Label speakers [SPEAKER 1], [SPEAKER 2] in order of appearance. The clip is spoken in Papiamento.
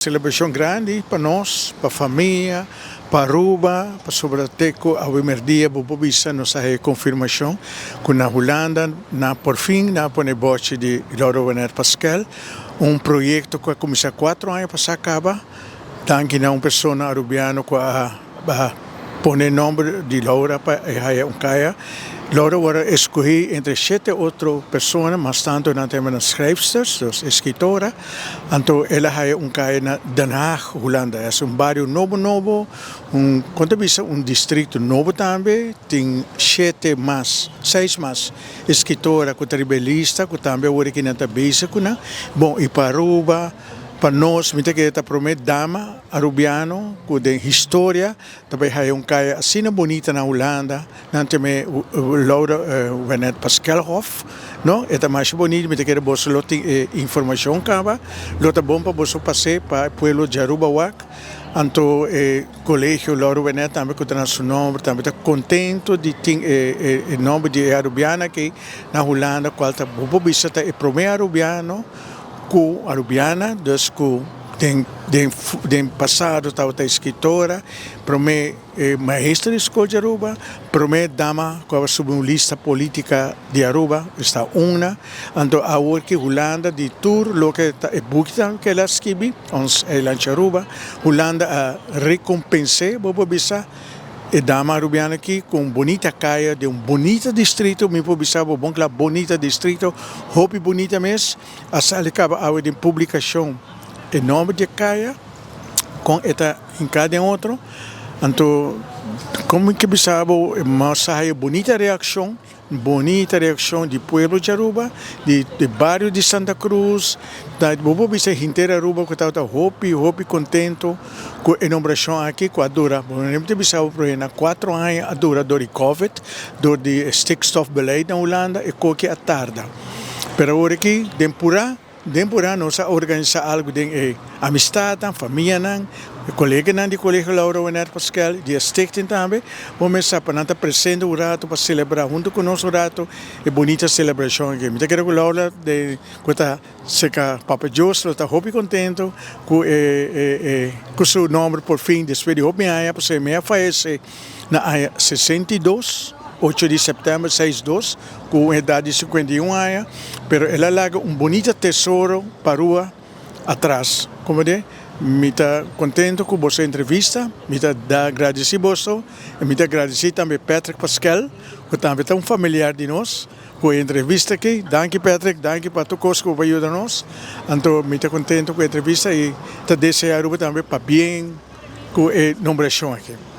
[SPEAKER 1] Celebracion grandi pa nos, pa famia, pa Aruba, pasobra te cu awe merdia bo por bisa nos a haya confirmacion cu na Hulanda na por fin nan a pone bochi di Laura Wenet Paskel, un proyecto cu a cuminsa 4 aña pasa caba, danki na un persona Arubiano cu a pone nomber di Laura pa e haya un caya. Laura a escogi entre shete otro persona, mas tanto nan tema na schrijfsters, dus escritora. Anto el a haya un caya na Den Haag, Hulanda. E un bario nobo nobo, un, con ta bisa, un distrito nobo tambe, tin shete mas, seis mas escritora cu ta riba e lista, cu tambe awor aki nan ta bezig cu nan. Bon, y pa Aruba, pa nos, mi ta kere ta prome dama Arubiano, cu den historia, tambe haya un caya asina bunita na Hulanda, nan yam'e Laura Wenet Paskelhof, no? E ta mas bunita, mi ta kere boso lo tin informacion caba, lo ta bon pa boso pasa pa pueblo di Aruba wak. Anto Colegio Laura Wenet tambe cu ta su nomber, tambe ta contento di tin e nomber di Arubiana aki na Hulanda, cual ta bo por bisa ta e prome Arubiano cu Arubiana, dus cu den pasado tabata escritora, prome maestra di scol di Aruba, prome dama cu a subi un lista politica di Aruba, esta una. Anto awor cu Hulanda di tur loke ta e buki cu el a skirbi, Ons Eilandje Aruba, Hulanda a recompensa, bo por bisa, e dama Arubiana aki cu un bunita caya di un bunita distrito, mi por bisa bon cla, bunita distrito, hopi bunita mes, a sali caba awe di publicacion e nomber di caya, cu ta den cada otro. Anto, con cu bisa bo, mas bunita reaccion, bunita reaccion di pueblo di Aruba, di bario di Santa Cruz, da bo por bisa henter Aruba cu ta hopi, hopi contento cu e nombracion aki, cu a dura, bon, no bisa na 4 aña a dura door di Covid, door di stikstofbeleid na Hulanda y cu a tarda. Pero awor aki, den pura nos a organisa algo di amistad, famia, coleganan di Colegio Laura Wenet Paskel, di stichting tambe, ban cuminsa pa nan ta presente un rato pa celebra hunto cu nos un rato e bunita celebracion aki. Mi ta kere cu Laura di cu ta cerca Papa Dios ta hopi contento cu su nomber por fin despues di hopi aña, pasobra mi a fayece na aña 62, 8 di september 62, cu edad di 51 aña, pero el a laga un bunita tesoro pa Aruba atras. Como di, mi ta contento cu boso entrevista, mi ta gradici boso, y mi ta gradici tambe Patrick Pascal, cu tambe ta un familiar di nos, cu e entrevista aki. Danki, Patrick, danki pa tur cos cu a yuda nos. Anto, mi ta contento cu e entrevista y ta desea Aruba tambe pabien cu e nombracion aki.